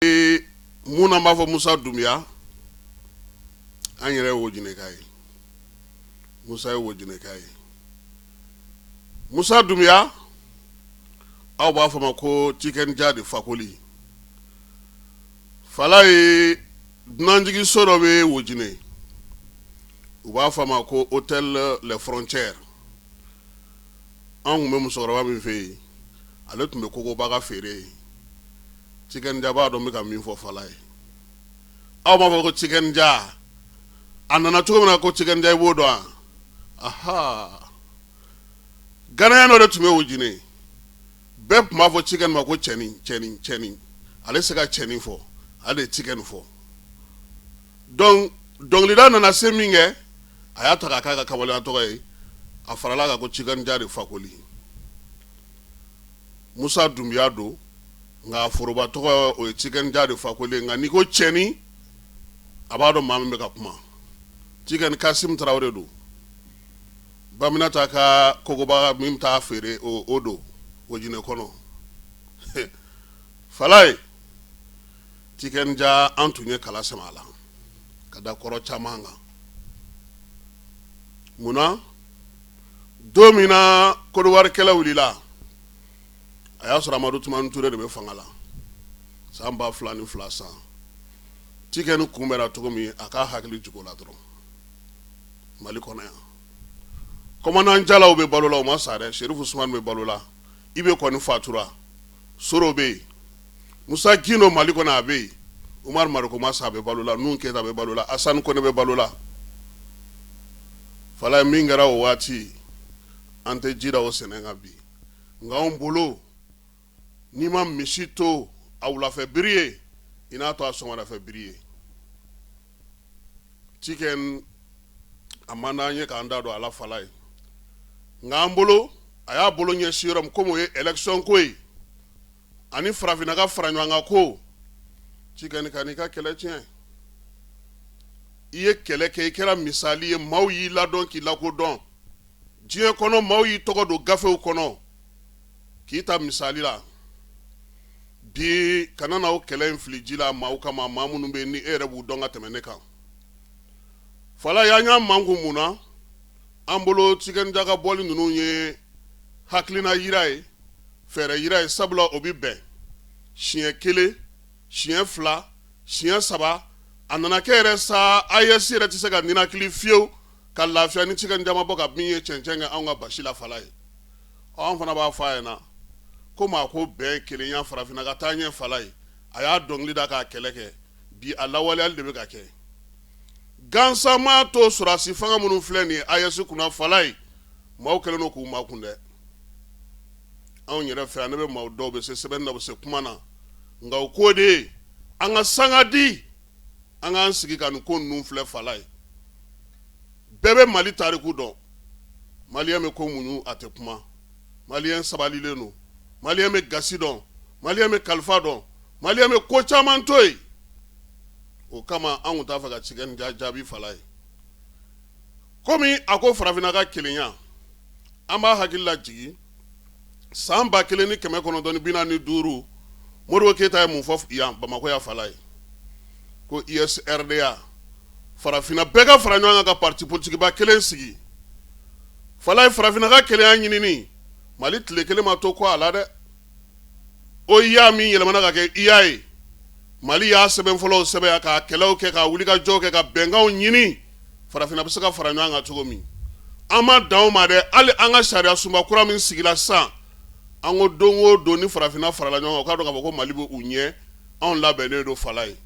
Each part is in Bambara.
Mun na b'a fɔ Musa Dunbiya, an yɛrɛ ye Wojinɛka ye. Musa ye Wojinɛka ye. Musa Dunbiya, aw b'a fɔ ma ko Tiken Jah de Fakoli. Falaye, dunanjiginso dɔ bɛ Wojinɛ, u b'a fɔ a ma ko Hôtel Les Frontières. An tun bɛ musokɔrɔba min fɛ yen, ale tun bɛ kogobaga feere yen. Tiken Jah b'a dɔn n bɛ ka min fɔ Falaye. Aw b'a fɔ ko Tiken Jah a nana cogo min na, ko Tiken Jah, i b'o dɔn wa? Aha, Ganayɛn dɔ de tun bɛ Wojinɛ, bɛɛ tun b'a fɔ Tiken ma ko cɛnin, cɛnin, cɛnin. Ale se ka cɛnin fɔ, ale de ye Tiken fɔ. Donc dɔnkilida nana se min kɛ, a y'a ta k'a k'a ka kamalenya tɔgɔ ye. A farala kan ko Tiken Jah de Fakoli. Musa Dunbiya don, nka foroba tɔgɔ o ye Tiken Jah de Fakoli. Nka n'i ko cɛnin, a b'a dɔn maa min bɛ ka kuma. Tiken Kasim Tarawele don. Baminata ka kogoba min taa feere, o don Wojinɛ kɔnɔ. Falaye, Tiken Jah, an tun ye kala sɛmɛ a la ka da kɔrɔ caman kan. Munna? Don min na Kɔdiwari kɛlɛ wulila, a y'a sɔrɔ Amadu Tumani Ture de bɛ fanga la san 2002 san. Tiken kunbɛnna cogo min, a k'a hakili jigin o la dɔrɔn. Mali kɔnɔ yan, commandant Jalaw bɛ balo la, u ma sa dɛ. Serifu Usumani bɛ balo la, IB kɔni fatura, Soro bɛ yen, Musa Gindo Mali kɔnɔ, a bɛ yen, Umaru Mariko ma sa, a bɛ balo la, Nuhu Keyita bɛ balo la, Asani Kone bɛ balo la. Falaye, min kɛra o waati, an tɛ ji da o sɛnɛ kan bi. Nka anw bolo, n'i ma misi to a wulafɛ biri ye, i n'a to a sɔgɔmadafɛ biri ye. Tiken, a man d'an ye k'an da don a la, Falaye. Nka an bolo, a y'a bolo ɲɛsin yɔrɔ min, komi o ye élection ko ye ani farafinna ka fara ɲɔgɔn kan ko, Tiken, kan'i ka kɛlɛ tiɲɛ. I ye kɛlɛ kɛ, i kɛra misali ye, maaw y'i ladɔn k'i lakodɔn diɲɛ kɔnɔ, maaw y'i tɔgɔ don gafew kɔnɔ k'i ta misali la. Bi, kana na o kɛlɛ in fili ji la maaw kama, maa minnu bɛ ni e yɛrɛ b'u dɔn ka tɛmɛ ne kan. Falaye, an y'a mankun mun na? An bolo, Tiken Jah ka bɔli ninnu ye hakilina yira ye, fɛɛrɛ yira ye, sabula o bɛ bɛn siɲɛ kelen, siɲɛ fila, siɲɛ saba. A nana kɛ yɛrɛ sa, AES yɛrɛ tɛ se ka ninakili fiyewu ka lafiya ni Tiken Jah ma bɔ ka min ye cɛncɛn kɛ anw ka basi la. Falaye, an fana b'a fɔ a ɲɛna ko maa ko bɛn, kelenya, farafinna ka taa ɲɛ. Falaye, a y'a dɔnkili da k'a kɛlɛ kɛ, bi a lawaleyali de bɛ ka kɛ. Gansan m'a to sɔrɔdasi fanga minnu filɛ nin ye AES kunna, Falaye, maaw kɛlen don k'u makun dɛ. Anw yɛrɛ fɛ yan, ne bɛ maaw dɔw bɛ se sɛbɛnni na, u bɛ se kuma na, nka o ko de ye an ka sanga di, an k'an sigi ka nin ko ninnu filɛ. Falaye, bɛɛ bɛ Mali tariku dɔn. Maliyɛn bɛ ko muɲu, a tɛ kuma. Maliyɛn sabalilen don. Maliyɛn bɛ gasi dɔn. Maliyɛn bɛ kalifa dɔn. Maliyɛn bɛ ko caman to yen. O kama, an tun t'a fɛ ka Tiken Jah jaabi, Falaye. Komi a ko farafinna ka kelenya, an b'a hakili lajigin san 1945, Modibo Keyita ye mun fɔ yan Bamakɔ yan, Falaye? Ko USRDA, farafinna bɛɛ ka fara ɲɔgɔn kan ka parti politikiba kelen sigi. Falaye, farafinna ka kelenya ɲinini, Mali tile kelen ma to kɔ a la dɛ. OUA min yɛlɛmana ka kɛ UA ye, Mali y'a sɛbɛn fɔlɔw sɛbɛn, k'a kɛlɛw kɛ, k'a wulikajɔw kɛ, ka bɛnkanw ɲini farafinna bɛ se ka fara ɲɔgɔn kan cogo min. An ma dan o ma dɛ, hali an ka sariya sunba kura min sigila sisan, an ko don o don ni farafinna farala ɲɔgɔn kan, u k'a dɔn k'a fɔ ko Mali bɛ u ɲɛ. Anw labɛnnen don, Falaye.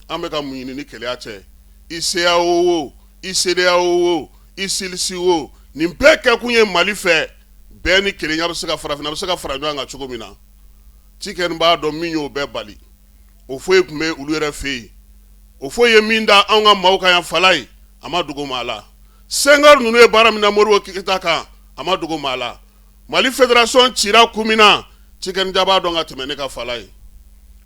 An bɛ ka mun ɲini ni kelenya cɛ? UCEAO o, CEDEAO o, USILS o, nin bɛɛ kɛkun ye Mali fɛ bɛɛ ni kelenya bɛ se ka, farafinna bɛ se ka fara ɲɔgɔn kan cogo min na. Tiken b'a dɔn min y'o bɛɛ bali, o foyi tun bɛ olu yɛrɛ fɛ yen. O foyi ye min da anw ka maaw kan yan, Falaye, a ma dogo maa la. Senghor ninnu ye baara min na Modibo Keyita kan, a ma dogo maa la. Mali fédération cira kun min na, Tiken Jah b'a dɔn ka tɛmɛ ne kan, Falaye.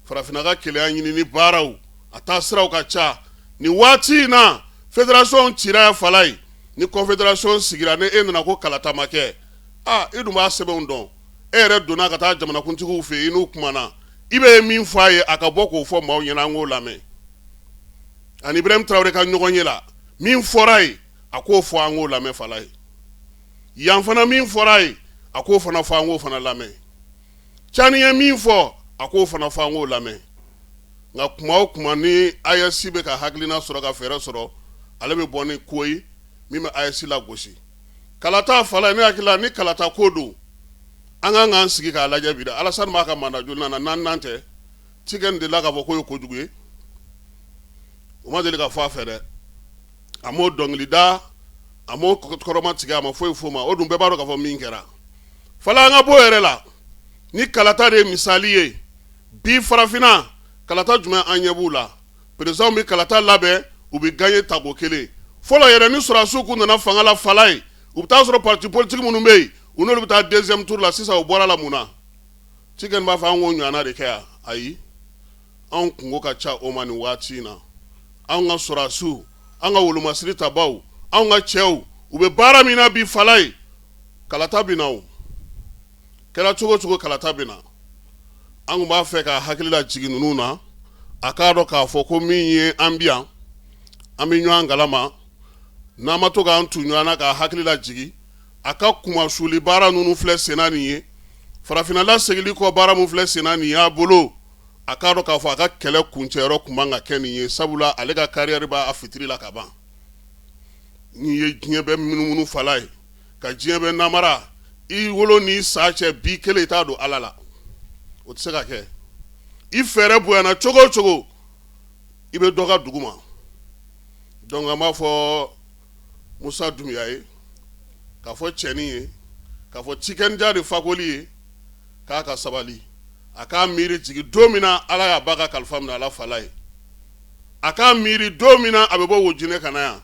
Farafinna ka kelenya ɲinini baaraw, a taa siraw ka ca. Nin waati in na, fédération cira yan, Falaye, ni confédération sigira, ni e nana ko kalata ma kɛ, aa, i dun b'a sɛbɛnw dɔn. E yɛrɛ donna ka taa jamanakuntigiw fɛ yen, i n'u kumana. I bɛ min fɔ a ye, a ka bɔ k'o fɔ maaw ɲɛna, an k'o lamɛn. Ani Ibrahim Traoré ka ɲɔgɔn ye la, min fɔra ye, a k'o fɔ, an k'o lamɛn. Falaye, yan fana, min fɔra ye, a k'o fana fɔ, an k'o fana lamɛn. Tiani ye min fɔ, a k'o fana fɔ, an k'o lamɛn. Nka kuma o kuma ni AES bɛ ka hakilina sɔrɔ, ka fɛɛrɛ sɔrɔ, ale bɛ bɔ ni ko ye min bɛ AES lagosi. Kalata, Falaye, ne hakili la, ni kalata ko don, an kan k'an sigi k'a lajɛ bi dɛ. Alasani b'a ka mandat joli na? Naaninan tɛ. Tiken delila k'a fɔ k'o ye kojugu ye? O ma deli ka fɔ a fɛ dɛ. A m'o dɔnkili da, a m'o kɔrɔma tigɛ, a ma foyi f'o ma. O dun, bɛɛ b'a dɔn k'a fɔ min kɛra. Falaye, an ka bɔ yɛrɛ la ni kalata de ye misali ye bi farafinna. Kalata jumɛn an ɲɛ b'u la? Présidentw bɛ kalata labɛn, u bɛ gagner tako kelen. Fɔlɔ yɛrɛ, ni sɔrɔdasiw kun nana fanga la, Falaye, u bɛ taa sɔrɔ parti politique minnu bɛ yen, u n'olu bɛ taa deuxième tour la. Sisan, o bɔra la. Mun na Tiken b'a fɔ an k'o ɲɔgɔnna de kɛ yan? Ayi, anw kunko ka ca o ma nin waati in na. Anw ka sɔrɔdasiw, an ka wolomasiri tabaw, anw ka cɛw, u bɛ baara min na bi, Falaye, kalata bɛ na. O kɛra cogo o cogo, kalata bɛ na. An tun b'a fɛ ka hakili lajigin ninnu na, a k'a dɔn k'a fɔ ko min ye an bi yan, an bɛ ɲɔgɔn kalama. N'an ma to k'an tu ɲɔgɔn na k'a hakili lajigin, a ka kunmasuli baara ninnu filɛ senna nin ye, farafinna lasegili kɔ baara min filɛ senna nin y'a bolo, a k'a dɔn k'a fɔ a ka kɛlɛ kuncɛyɔrɔ tun man ka kɛ nin ye, sabula ale ka carrière b'a fitiri la ka ban. N'i ye diɲɛ bɛɛ munumunu, Falaye, ka diɲɛ bɛɛ namara, i wolo n'i sa cɛ, bi kelen i t'a don Ala la, o tɛ se ka kɛ. I fɛɛrɛ bonyana cogo o cogo, i bɛ dɔ ka dugu ma. Donc an b'a fɔ Musa Dunbiya ye, k'a fɔ cɛnin ye, k'a fɔ Tiken Jah de Fakoly ye, k'a ka sabali, a k'a miiri jigin don min na Ala y'a ba ka kalifa minɛ a la, Falaye. A k'a miiri don min na a bɛ bɔ Wojinɛ ka na yan.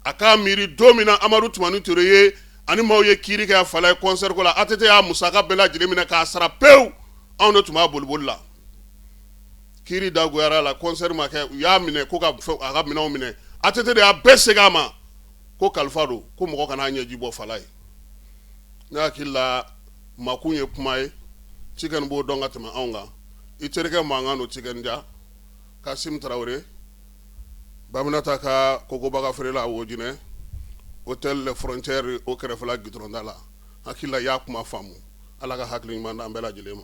A k'a miiri don min na Amadu Tumani Ture ye ani maaw ye kiiri kɛ Falaye concert ko la. ATT y'a musaka bɛɛ lajɛlen minɛ k'a sara pewu. Anw de tun b'a boliboli la. Kiiri dagoyara la, concert ma kɛ, u y'a minɛ ko ka a ka minɛnw minɛ. ATT de y'a bɛɛ segin a ma ko kalifa don, ko mɔgɔ kana ɲɛji bɔ. Falaye, ne hakili la, makun ye kuma ye, Tiken b'o dɔn ka tɛmɛ anw kan. I terikɛ mankan don, Tiken Jah. Kasim Tarawele Baminata ka kokobaga feerela, Wojinɛ, hôtel Les Frontières, o kɛrɛfɛla gitɔrɔnda la. Hakili la, i y'a kuma faamu. Ala ka hakili ɲuman d'an bɛɛ lajɛlen ma.